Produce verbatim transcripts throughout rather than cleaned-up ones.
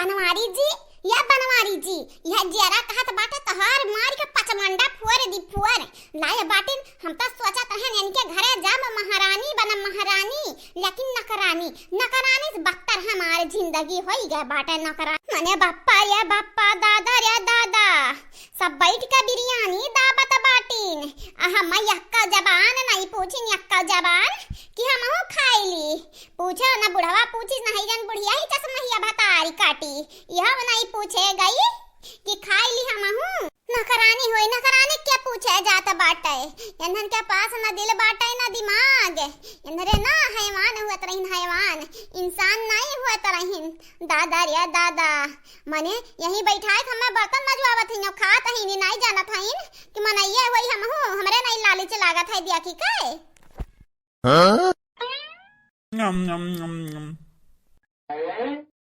बनवारी जी, या बनवारी जी, यह जियरा कहत बाटे तोहार मार के पचमंडा फोर दी फोर। लाए बाटिन, हम त सोचत रहन इनके घरे जाब महारानी बनब महारानी, लेकिन नकरानी, नकरानी से बदतर हमार जिंदगी होई गए बाटे नकरानी। मने बप्पा रे बप्पा, दादा रे दादा, सब बैठ के बिरयानी दाबत बाटिन। आ हम यक्का जबान नहीं पूछिन, यक्का जबान कि हमहू खाइली। पूछो न बुढ़वा पूछिस, नहीं जन बुढ़िया ही चश्महिया भतारी काटी। यह नहीं पूछे गई कि खाइली हमहू। नौकरानी होई, नौकरानी के पूछे जात बाटे? इन्हन के पास न दिल बाटे न दिमाग। इन्हरे ना हैवान हुअत रहिन, हैवान, इंसान नहीं हुअत रहिन। दादा रे दादा, मने यही बैठाए के हमें बर्तन मजवावत हईन, खात हईन, नाई जानत हईन कि मनइये होई हमहू, हमरे नाई लालच लागत है दिया की काहे? हाँ? नम, नम, नम, नम।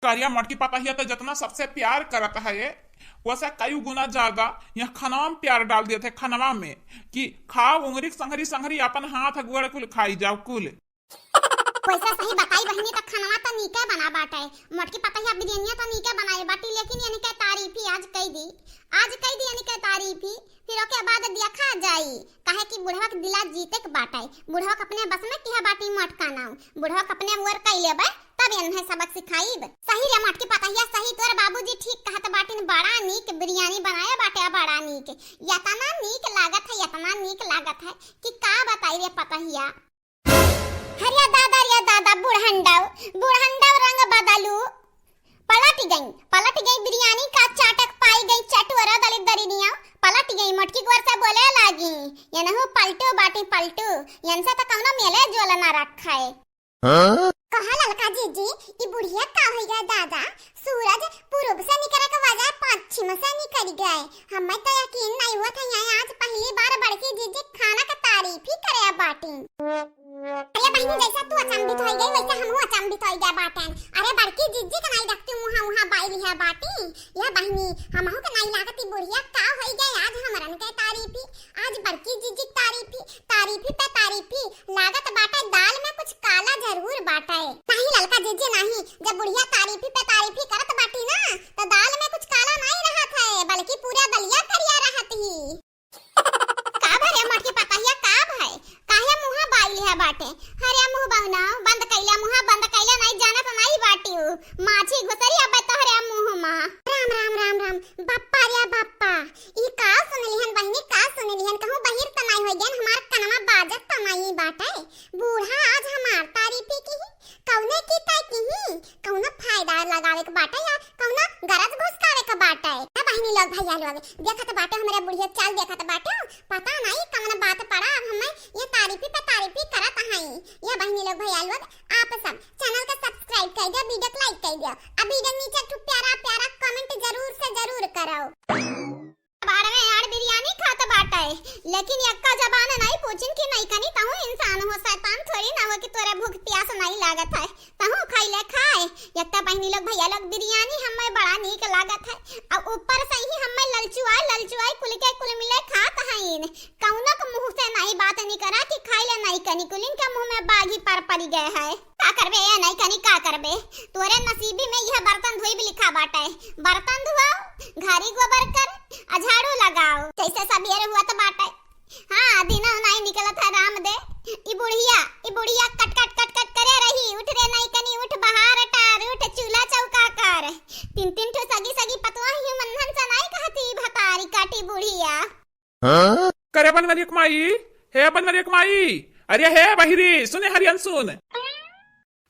करिया मोटकी पतहिया तो जितना सबसे प्यार करत है, वैसे कई गुना ज्यादा यह खनवा में प्यार डाल देत है, खनवा में, कि खाओ उंगरी संगरी संगरी अपन हाथ गोड़ कुल खाई जाओ कुल। वैसे सही बताई बहिनी, त खनवा त नीके बना बाटे, मोटकी पतहिया बिरयानिया त नीके बनाए बाटी, लेकिन इनके तारीफी आज कई दी, आज कई दी इनके तारीफी, फिर ओके बाद देखा जाई, काहे कि बुढ़वा के दिला जीते के बाटे, बुढ़वा के अपने बस में किहा बाटी मोटका नाव, बुढ़वा के अपने उअर कई लेबे, तब इन्हें सबक सिखाईब। सही रे मोटकी पतहिया, सही तोर बाबूजी ठीक कहत बाटिन, बड़ा नीक बिरयानी बनाए बाटे, बड़ा नीक, यतना नीक लागत है, यतना नीक लागत है कि का बताई रे पतहिया। अरे दादा, अरे दादा, बुढ़ंडव, बुढ़ंडव रंग बदलू। पलट गई, पलट गई बिरयानी का चाटक पाई गई चटोरा दलित दरिनिया। पलट गई मोटकी गोर से बोले लागी, "यनहु पलटू बाटी पलटू, यनसे त कौनो मेले जोल ना रखा है।" हाँ? कहा ललका जीजी, ई बुढ़िया का होई गया दादा? सूरज पूरब से निकरे के बजाय पश्चिम से निकल गए। हमें तो यकीन नहीं हुआ था, यहाँ आज पहली बार बड़की जीजी खाना का तारीफ ही करे बाटी। अरे बहिनी, जैसा तू अचंभित होई गई, वैसे हमहू अचंभित होई गया बाटन। अरे बड़की जीजी के नाई देखती मुहा उहा बाई लिहा बाटी। या बहिनी, हमहू के नाई लागत ई बुढ़िया का होई गई आज हमरन के तारीफी, आज बड़की जीजी के तारीफी, तारीफी पे तारीफी। लागत बाटे दाल में कुछ काला जरूर बाटे। नहीं ललका जीजी नहीं, जब बुढ़िया तारीफी पे तारीफी करत बाटी ना, तो दाल में कुछ काला नहीं रहत है, बल्कि पूरा दलिया करिया रहत ही। का भरे मोटकी पतहिया, का भय? काहे मुहा बाई लिहा बाटे? हरे मुह बौना, बंद कैला मुहा, बंद कैला, नहीं जानत नहीं बाटी उ। माछी घुसरी अब तोहरे मुह मा। राम, राम, राम, राम। बप्पा रे बप्पा, ई का सुन लिहन बहिनी, का सुन लिहन? कहूँ बहिर त नहीं होई गयन, हमार कनवा बाजत त नहीं बाटे। बूढ़ा आज हमार तारीफी किही, कौने की तय किही, कौनो फायदा लगावे के बाटे या कौनो गरज घुसकावे के बाटे। ए बहिनी लोग, भैया लोग, देखत बाटे हमरे बुढ़िया चाल, देखत बाटे, पता नहीं कौन बात पड़ा, अब हमें ये तारीफी पे तारीफी करत हई। ये बहिनी लोग, भैया लोग, आप सब channel का subscribe कर दिया, video को like कर दिया, अब video नीचे एक ठो प्यारा प्यारा comment जरूर से जरूर करो। बाड़वे आड़ बिरयानी खात बाटे, लेकिन यक्का जबान नहीं पूछिन कि नहीं कनी तहूँ इंसान हो, शैतान थोड़ी ना हो कि तोरे भूख प्यास नहीं लागत है, तहूँ खाई ले खाए। यक्का बहिनी लोग, भैया लोग, बिरयानी हमें बड़ा नीक लागत है, और ऊपर से ही हमें ललचुआई ललचुआई कुल के कुल मिले खात हईन। कौनो के मुँह से नहीं बात निकरा कि खाई ले नहीं कनी, कुलिन के मुँह में बाघी पर पड़ गए है। का करबे ए नहीं कनी, का करबे? तोरे नसीबी में यह बर्तन धोइब लिखा बाटे। बर्तन धुआओ, घारी गोबर कर, आ झाड़ू लगाओ। जैसे सबेर हुआ तो बाटे। हाँ, दिना नहीं निकलत है राम दे। ई बुढ़िया, ई बुढ़िया कट कट कट कट करे रही। उठ रे नहीं कनी, उठ बहार टार, उठ चूल्हा चौका कर। तीन तीन ठो सगी सगी पतवा ही मनहन से नहीं कहती भतारी काटी बुढ़िया। हाँ? करे बनवरिया के माई, हे बनवरिया के माई, अरे हे बहिरी, सुने हरियन सुन।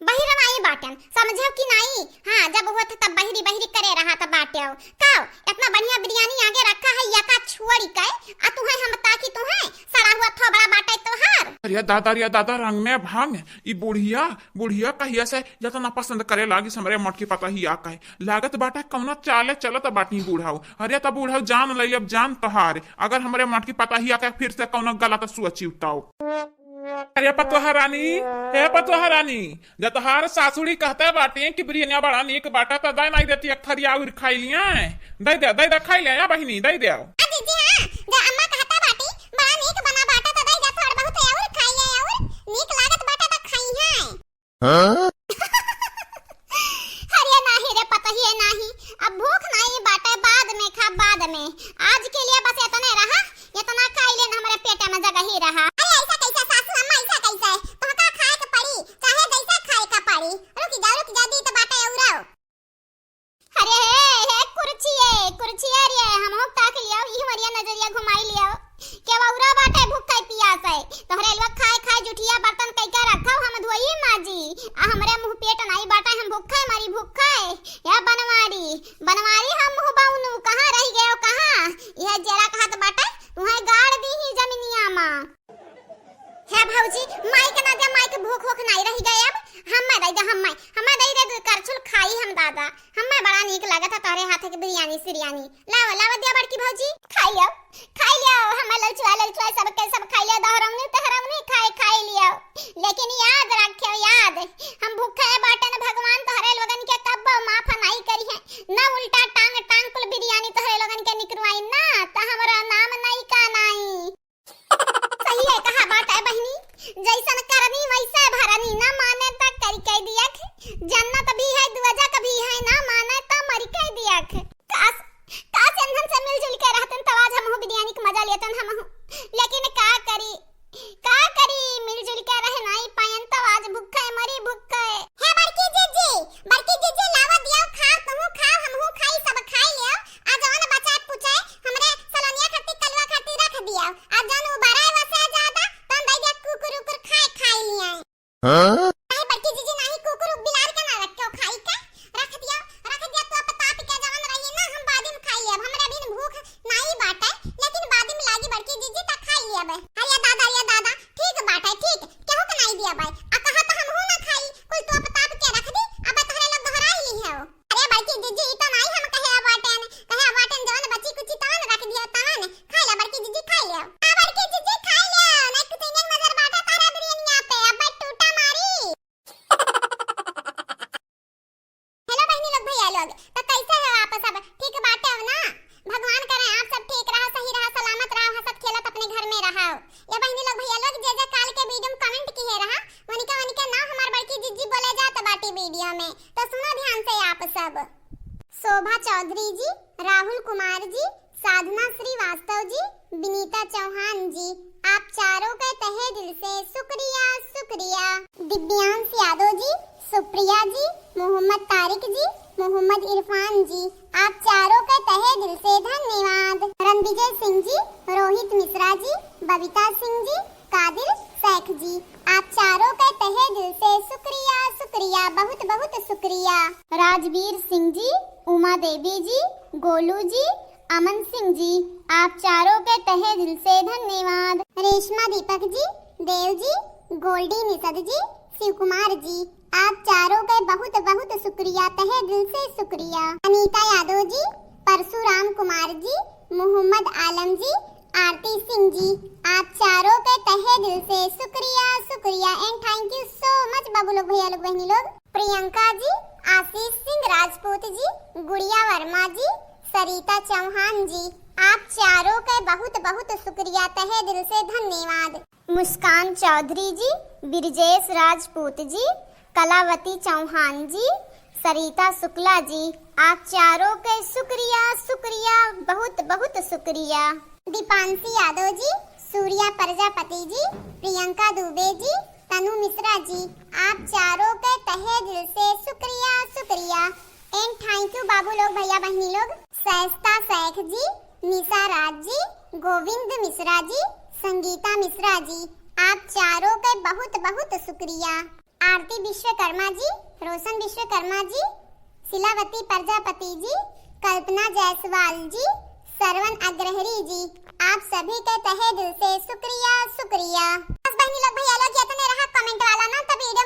बहिर माई बाटन, समझो कि नाई? हाँ, जब होत तब बहिरी बहिरी करे रहा त बाटे हो। काओ, इतना बढ़िया बिरयानी आगे रखा है, यका छोड़ी के, आ तुहे हम ताकी तुहे, सड़ा हुआ थोबड़ा बाटे तोहार। अरे दादा, अरे दादा, रंग में भंग, ई बुढ़िया, बुढ़िया कहिया से इतना पसंद करे लागिस हमरे मोटकी पतहिया के। लागत बाटे कौनो चाले चलत बाटी बूढ़ऊ। अरे त बूढ़ऊ जान लई अब जान तोहार, अगर हमरे मोटकी पतहिया के फिर से कौनो गलत सोची उताओ। अरे पतोहा रानी, हे पतोहा रानी, जब तोहार सासुड़ी कहते बाटी कि बिरयानिया बड़ा नीक बाटा त दे नहीं देती एक थरिया और खाई लिया। दे दे, दे दे, खाई ले या बहिनी, दे दे। आ दीदी हाँ, जब अम्मा कहते बाटी बड़ा नीक बना बाटा त दे दे थोड़ बहुत और खाई ले और नीक लागत बाटा त खाई है। हाँ? अरे नाही रे पतहिए नाही, अब भूख नाई बाटे, बाद में खा, बाद में। आज के लिए बस इतने रहा, इतना खाई लेन, हमरे पेट में जगह ही रहा। अरे ऐसा कैसे सासू अम्मा, ऐसा कैसे? तोहका खाए के पड़ी, चाहे जैसा खाए के पड़ी। रुक जा, रुक जा, दी तो बाटे उराव। अरे हे, हे कुर्सिये, कुर्सिये रे, हमहू ताक लियाओ, ई मरिया नजरिया घुमाई लियाओ। के बउरा बाटे भूखे पियासे, तोहरे लोग खाए खाए जुठिया बर्तन कई के रखो, हम धोई माजी। आ हमरे मुंह पेट नाई बाटे, हम भूखे मरी भूखे। या बनवारी, बनवारी हम मुंह बउनू, कहाँ रहि गयो कहाँ? यह जेरा कहत बाटे, तुहे गाड़ दी ही जमीनिया मा। हे भौजी, माइक ना दे, माइक भूख होख नाई रहि गए अब। हम्मे दे दे, हम्मे, हम्मे दे दे, करछुल खाई हम दादा। हम्मे बड़ा नीक लागत है तोहरे हाथ के बिरयानी सिरयानी। लाओ, लाओ दिया बड़की भौजी, खाई लियो, खाई लियो। हम्मे ललचुआ, ललचुआ सबके सब खाई लियो, दोहरौनी, तहरौनी खाए, खाई लियो। लेकिन याद रखियो, याद, हम भूखे बाटन, भगवान तोहरे लोगन के कब्बो माफ नाई करी है। ना उल्टा टांग, टांग कुल बिरयानी तोहरे लोगन के निकरवाई ना, त हमरा नाम नाई का नाई। सही है कहा बाटे बहिनी, जैसन करनी वैसे भरनी, ना माने त करी कह दियक। जन्नत भी है, दुअजक भी है, ना माने त मरी कह दियक। काश, काश एनहन से मिलजुल के रहतन, तब आज हमहू बिरयानी के मजा लेतन हमहू। लेकिन का करी, का करी, मिलजुल के रह नाई पायन, तब आज भूखे मरी भूखे। हे बड़की जीजी, बड़की जीजी, लावा दिया खा, तुहू खा, हमहू खाई, सब खाई लियो। आ जवन बचा कुचे हमरे सलोनिया खातिर, कलुआ खातिर रख दिया। आ जवन उबरा है वसे ज्यादा, तन दे दिया कुकुर उकुर खाए, खाई लिया। हाँ? नहीं बड़की जीजी, नहीं कुकुर बिलार के ना रखो, खाई के रख दिया, रख दिया। तो अब ताप के जवन रही ना, हम बाद में खाई लेब। हमरे अभी भूख नहीं बाटे, लेकिन बाद में लागी बड़की जीजी त खाई लेब। अरे दादा, अरे दादा, ठीक बाटे, ठीक, केहू के नहीं दिया भाई। आ कहा तो हमहू ना खाई, कुल तो अब ताप के रख दी, अब तोहरे लोग दोहराई ली है। अरे बड़की जीजी, ई तो नाई हम कहे बाटेन, कहे बाटेन जवन बची कुची तवन रख दियो तवन। खाई ला बड़की जीजी, खाई ला। आ बड़की जीजी, खाई ला, नाई कुछ इंजन मजर बाटा तारा बिरयानिया पे, अब टूटा मारी। हेलो बहिनी लोग, भैया लोग, तो कैसे हो आप सब? ठीक बाटे हो ना? भगवान करे आप सब ठीक रहा, सही रहा, सलामत रहा, हंसत खेलत अपने घर में रहा। ये बहिनी लोग, भैया लोग, जे जे काल के वीडियो में कमेंट किए रहा, वनिका, वनिका नाम हमार बड़की जीजी बोले जात बाटी वीडियो में, तो सुनो ध्यान से आप सब। शोभा चौधरी जी, राहुल कुमार जी, साधना श्रीवास्तव जी, विनीता चौहान जी, आप चारों के तहे दिल से शुक्रिया, शुक्रिया। दिव्यांश यादव जी, सुप्रिया जी, मोहम्मद तारिक जी, मोहम्मद इरफान जी, आप चारों के तहे दिल से धन्यवाद। रणविजय सिंह जी, रोहित मिश्रा जी, बबीता सिंह जी, कादिर शेख जी, आप चारों के तहे दिल से शुक्रिया, शुक्रिया, बहुत बहुत शुक्रिया। राजवीर सिंह जी, उमा देवी जी, गोलू जी, अमन सिंह जी, आप चारों के तहे दिल से धन्यवाद। रेशमा दीपक जी, देव जी, गोल्डी निषद जी, शिव कुमार जी, आप चारों के बहुत बहुत शुक्रिया, तहे दिल से शुक्रिया। अनीता यादव जी, परशुराम कुमार जी, मोहम्मद आलम जी, आरती सिंह जी, आप चारों के तहे दिल से शुक्रिया, शुक्रिया and thank you so much बाबू लोग, भैया लोग, बहनी लोग। प्रियंका जी, आशीष सिंह राजपूत जी, गुड़िया वर्मा जी, सरिता चौहान जी, आप चारों के बहुत बहुत शुक्रिया, तहे दिल से धन्यवाद। मुस्कान चौधरी जी, बिरजेश राजपूत जी, कलावती चौहान जी, सरिता शुक्ला जी, आप चारों के शुक्रिया, शुक्रिया, बहुत बहुत शुक्रिया। दीपांशी यादव जी, सूर्या प्रजापति जी, प्रियंका दुबे जी, तनु मिश्रा जी, आप चारों के तहे दिल से शुक्रिया, शुक्रिया and thank you बाबू लोग, भैया बहनी लोग। सैस्ता शेख जी, निशा राज जी, गोविंद मिश्रा जी, संगीता मिश्रा जी, आप चारों के बहुत बहुत शुक्रिया। आरती विश्वकर्मा जी, रोशन विश्वकर्मा जी, शिलावती प्रजापति जी, कल्पना जायसवाल जी, श्रवण अग्रहरी जी, आप सभी के तहे दिल से शुक्रिया, शुक्रिया। बस बहनी लोग, भैया लोग, इतने रहा comment वाला ना, तो video